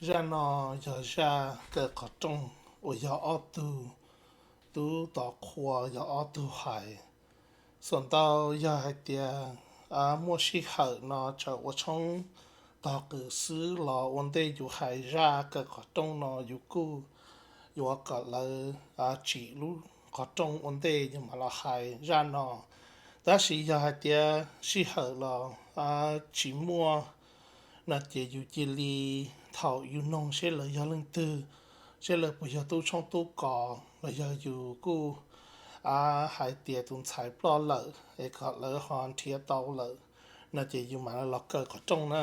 Zaj no yog zaj kaw qhov rooj uas yog ob tug tub tod qhua yog ob tug hais. Xuam ntau yog hais tias muaj sij hawm no tsaws ua tshoob tog qws xwb los ua ntej yus hais zaj kaw qhov rooj no yus kuj yuav kom lawv tsim lub qhov rooj ua ntej yus mam los hais zaj no. Tab sis yog hais tias sij hawm los tsis muaj no ces yus cia li thaum yus noog seb lawv yog leej twg, seb lawv puas yog tub tshoob tub kos los yog yus kuj hais tias tus ntxhais ploj lawm es kom lawv ho nrhiav tau lawm no ces yus mam los kaw qhov rooj na.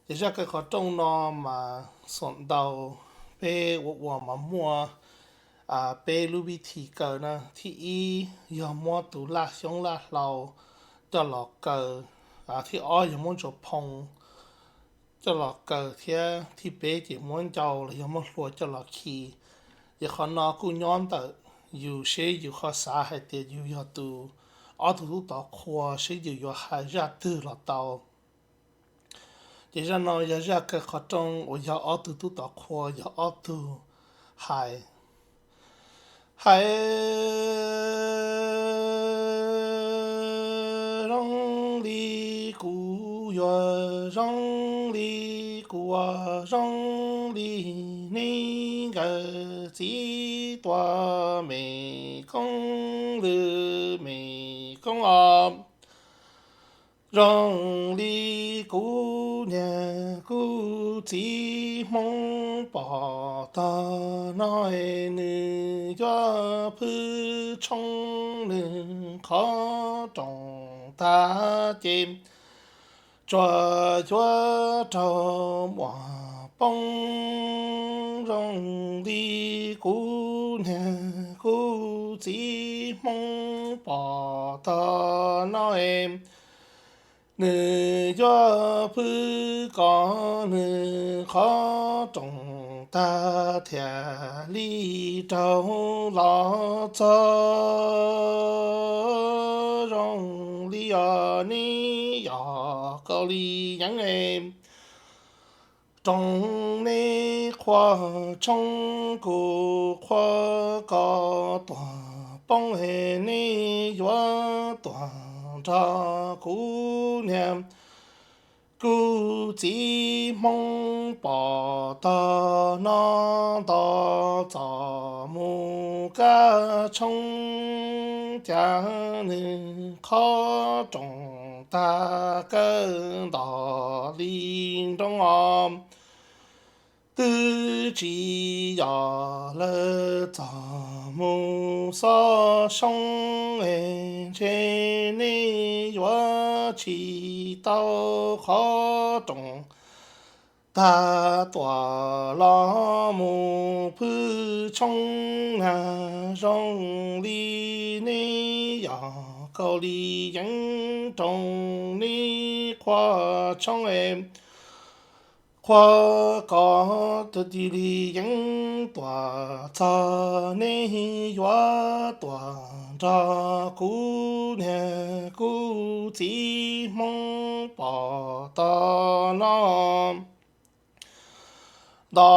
Ces zaj kaw qhov rooj no mas xuam ntau peb ua ua mas muaj peb lub vib thi kaw na. Thib ib yog muab tus laj xyoob laj hlau coj los kaw, thib ob yog muab ntsuas phoo coj los kaw thiab thib peb ces muab ncau los yog muab hlua coj los khi. Ces qhov no kuj nyob ntawm yus seb yus ho xav hais tias yus yog tus ob tug tub tod qhua seb yus yuav hais zaj twg los tau. Ces zaj no yog zaj kaw qhov rooj uas yog ob tug tub tod qhua yog ob tug hais. Hais zoo li kuv yuav zoo li kuv ua zoo li neb nkawd txiv tua me koob lwm me koob os. Zoo li kuv niag kuv txiv Hmoob pom tog no, nws yuav phwb tshoob nws qhov rooj tag ces tsuas yuav raug muam poob. Zoo li kuv niag kuv txiv Hmoob pom tog no, nws yuav phwb kom nws qhov rooj tag thiaj li raug los txog. Zoo li os neb yog Kaus Lis Yeeb, rooj neb qhuav tshoob kuv qhuav koj tuag poob, neb yuav tuag nrog kuv niag kuv txiv Hmoob pom tog no. Nto txom mus kab tshoob cas nws qhov rooj tag kawg nto li nroo os. Twb tsis yog lawv txog mus xob xyoob, ntshe neb yuav tsis tau qhov rooj tag tuaj los mus phwb tshoob na. Zoo li neb yog Kaus Lis Yeeb, rooj neb qhuav tshoob qhuav koj tuag, Kaus Lis Yeeb tuaj txog neb yuav tuag nrog kuv niag kuv txiv Hmoob pom tog no. Nto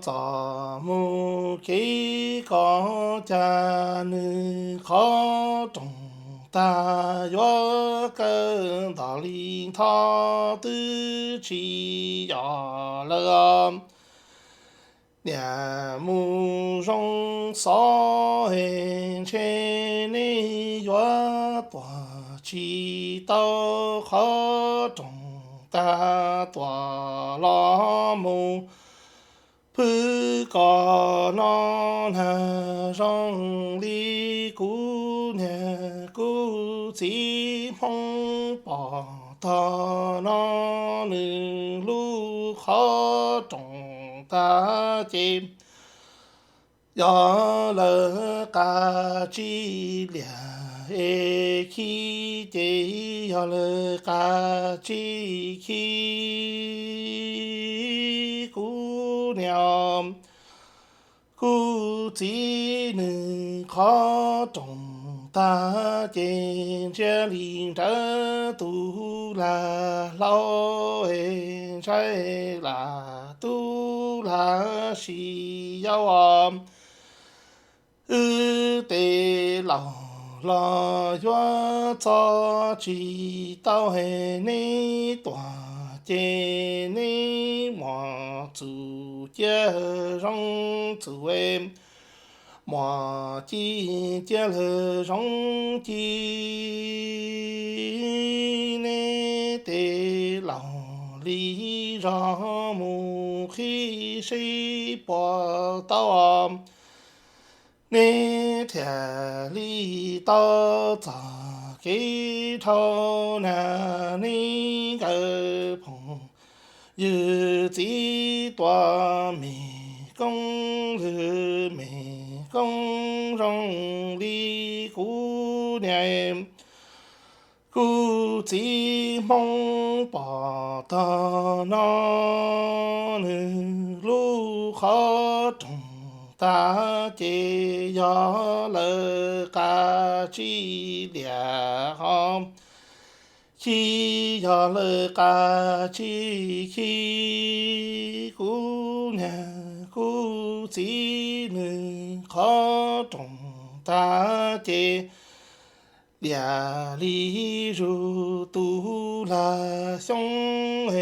txom mus kev koj cas nws qhov rooj tag yuav kawg nto li nthov, twb tsis yog lawv niam mus zoo xov, ntshe neb yuav tuag tsis tau qhov rooj tag tuaj los mus phwb koj no na. Zoo li kuv niag kuv txiv Hmoob pom tog no, nws lub qhov rooj tag ces yog lawv qab tsib liag es khi, ces yog lawv qab tsib khi kuv niag kuv txiv nws qhov rooj tag ces ntsia li nrawv tus lag hlau, ntshai lam tub tub lag sis yau os. Wb tej laus los yuav txo tsis tau, neb tuag ces neb muam txum cia zoo txum, muam ci cia lawm zoo ci. Neb tej laus li zog mus qhib seb puas tau, neb thiaj li tau txoj kev dhau na. Neb nkawd phooj ywg txiv tuam me koob lwm me koob zoo li kuv niam kuv txiv Hmoob pom tag no, nws lub qhov rooj tag ces yog lawv qab tsib liam ho khi, yog lawv qab tsib khi. Kuv niam kuv txiv nws qhov rooj tag ces liam li zus tub lag xyoob,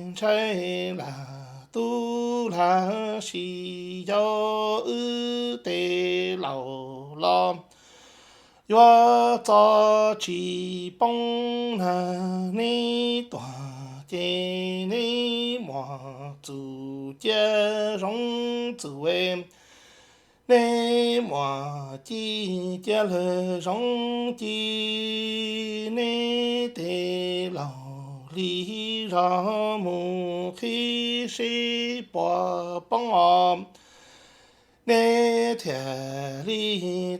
ntshai lam tub lag sis yau, wb tej laus los yuav txo tsis poob na. Neb tuag ces neb muam txum cia zoo txum, neb muam ci cia lawm zoo ci. Neb tej laus li zog mus qhib seb puas poob os, neb thiaj li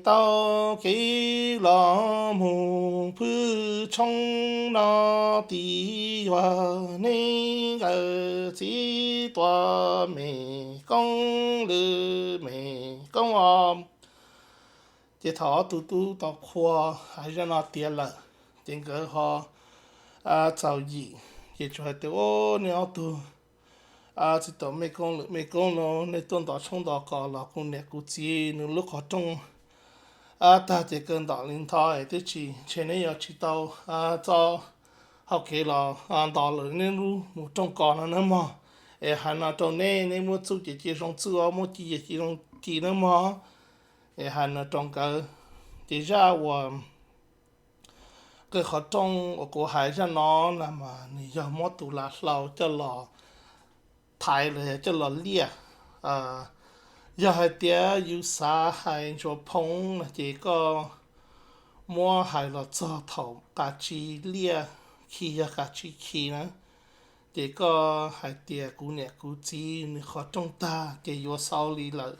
tau kev los mus phwj tshoob no. Tib yuav neb nkawd txiv tuam me koob lwm me koob os. Ces thaum ob tug tub tau qhua hais zaj no tiav lawm, ces nkawd ho txaus yim, ces tsuas hais tias, Au, nej ob tug txiv tuam me koob lwm me koob no, nej tuaj ntov tshoob ntov kos los kuv niam kuv txiv nws lub qhov rooj tag ces kawg ntom li ntho es twb tsis, ntshe neb yuav tsis tau txo hau kev los ntov lawm neb lub mus rooj kos no nawb mog. Es hais no rau neb, neb muaj txuj ces cia zoo txuj, muaj ci ces cia zoo ci nawb mog. Es hais no rau nkawd. Ces zaj uas kawg qhov rooj uas kuv hais zaj no na mas nws yog muab tus lam hlau coj los thaiv los yog coj los liaj. Yog hais tias yus xav hais ntsuas phoo no ces koj muab hais los txog thaum qas tsi liaj khi, yog qas tsi khi na, ces koj hais tias kuv niam kuv txiv nws qhov rooj tag ces yuav xaus li lawm.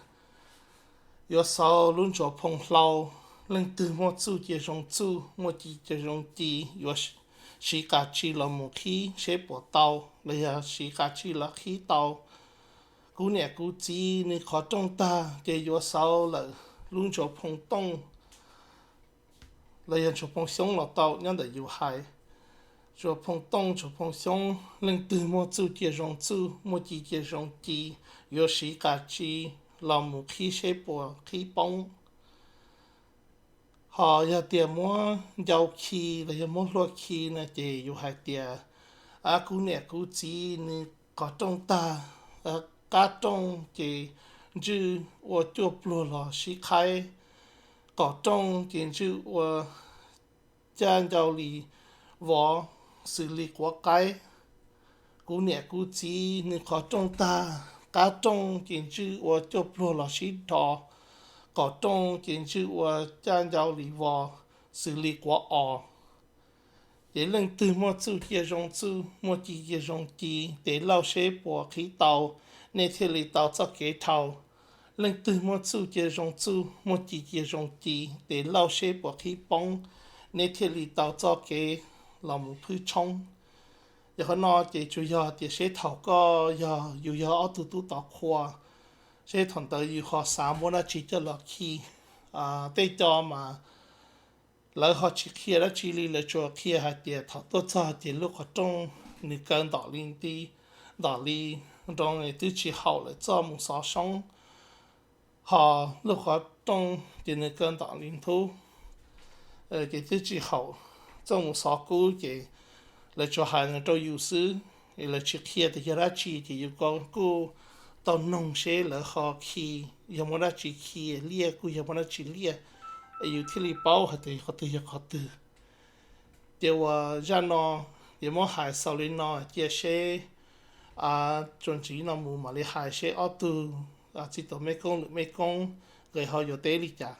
Yuav xaus lub ntsuas phoo hlau, leej twg muaj txuj cia zoo txuj, muaj ci cia zoo ci, yuav siv qas tsi los mus qhib seb puas tau, los yog siv qas tsi los qhib tau. Kuv niam kuv txiv nws qhov rooj tag ces yuav xaus lawm lub ntsuas phoo tooj, los yog ntsuas phoo xyoob los tau nyob ntawm yus hais. Ntsuas phoo tooj, ntsuas phoo xyoob, leej twg muaj txuj cia zoo txuj, muaj ci cia zoo ci, yuav siv qas tsi los mus qhib seb puas qhib poob. Ho yog tias muab ncau khi los yog muab hlua khi no ces yus hais tias, a, kuv niam kuv txiv nws qhov rooj tag, qab rooj ces ntswj ua cuaj pluag los sib qhaib, qaum rooj ces ntswj ua caj ncau li vov xws li quav qaib. Kuv niam kuv txiv nws qhov rooj tag, qab rooj ces ntswj ua cuaj pluag los sib rho, qaum rooj ces ntswj ua caj ncau li vos xws li quav os. Ces leej twg muaj txuj cia zoo txuj, muaj ci cia zoo ci, tes lauj seb puas qhib tau, nej thiaj li tau txoj kev dhau. Leej twg muaj txuj cia zoo txuj, muaj ci cia zoo ci, tes lauj seb puas qhib poob, nej thiaj li tau txoj kev los mus phwb tshoob. Yog qhov no ces tsuas yog tias seb thaum koj yog yus yog ob tug tub tov qhua, seb thaum ntawd yus ho xav muab dab tsi coj los khi. Tej co mas lawv ho tsis qhia dab tsi li, lawv tsuas qhia hais tias thaum tuaj txog ces lub qhov rooj nws kaw ntom li nti, ntom li nroo es twb tsis haum lawv txoj mus xov soob, ho lub qhov rooj ces nws kawg ntom li nthub, ces twb tsis haum txoj mus xov kub ces lawv tsuas hais rau yus xwb, es lawv tsis qhia tias yog dab tsi ces yus kuj tau noog seb lawv ho khi, yog muaj dab tsi khi liaj, kuj yog muaj dab tsi liaj, es yus thiaj li paub hais tias qhov twg yog qhov twg. Ces uas zaj no yuav muab hais xaus li no, cia seb txuas ntxiv no mus mam li hais seb ob tug txiv tuam mej koob lwm mej koob nkawd ho yuav teb li cas.